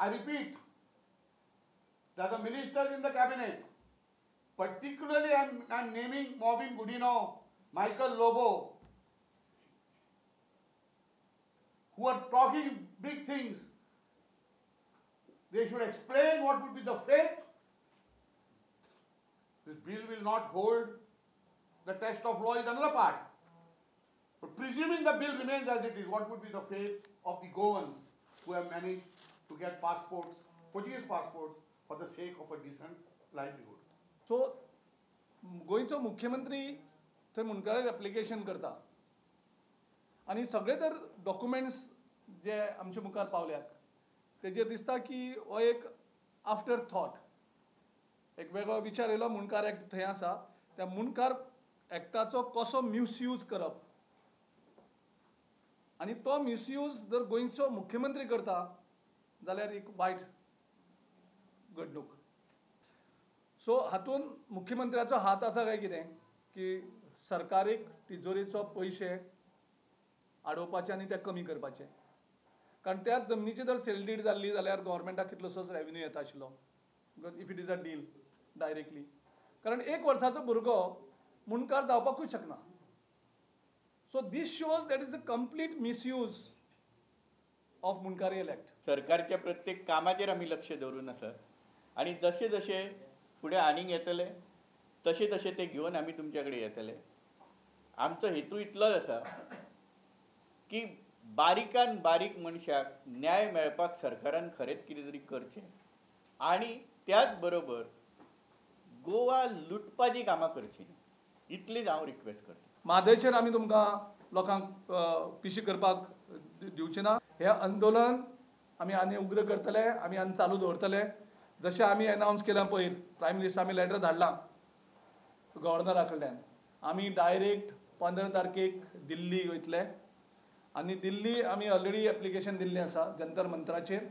I repeat that the ministers in the cabinet, particularly I am naming Mauvin Godinho, Michael Lobo, who are talking big things, they should explain what would be the fate. This bill will not hold the test of law is another part. But presuming the bill remains as it is, what would be the fate of the Goans who have managed to get passports, Portuguese passports, for the sake of a decent livelihood? So, गोंयचो मुख्यमंत्री थंय मुंडकाराक application करता आनी सगळे तर documents जे आमचे मुखार पावल्यात तेजेर दिसता की हो एक आफ्टर थॉट, एक वेगळो विचार येयलो. मुंडकार एक्ट थंय आसा, त्या मुंडकार एक्टाचो कसो मिसयूज करप आनी तो मिसयूज जर गोंयचो मुख्यमंत्री करता जाल्यार एक वायट घडणूक. सो हातूंत मुख्यमंत्र्याचो हात आसा काय कितें की सरकारीक तिजोरेचो पयशे आडोवपाचे आनी ते कमी करपाचे, कारण त्याच जमनीची जर सेल डीड जाल्ली जाल्यार गव्हर्मेंटाक कितलोसोच रेवेन्यू येता आशिल्लो, because if it is a deal directly. कारण एक वर्साचो भुरगो मुंडकार जावपाकूच शकना. So this shows that is a complete misuse of Mundkarial act. सरकारच्या प्रत्येक कामाचेर आमी लक्ष दवरून आसा आनी जशें जशें फुडें आनीक येतले तशें तशें ते घेवन आमी तुमच्या कडेन येतले. आमचो हेतू इतलोच आसा की बारीकान बारीक मनशाक न्याय मेळपाक सरकारान खरेंच कितें तरी करचें आनी त्याच बरोबर गोवा लुटपाची कामां करचीं, इतलीच हांव रिक्वेस्ट करता. म्हादयचेर आमी तुमकां लोकांक पिशी करपाक दिवचे ना. हें आंदोलन आमी आनी उग्र करतले, आमी आनी चालू दवरतले. जशें आमी एनावन्स केलां पयर प्रायम मिनिस्टर आमी लेटर धाडलां गव्हर्नरा कडल्यान, आमी डायरेक्ट 15 तारखेक दिल्ली वयतले आनी दिल्ली आमी ऑलरेडी एप्लिकेशन दिल्लें आसा जंतर मंत्राचेर.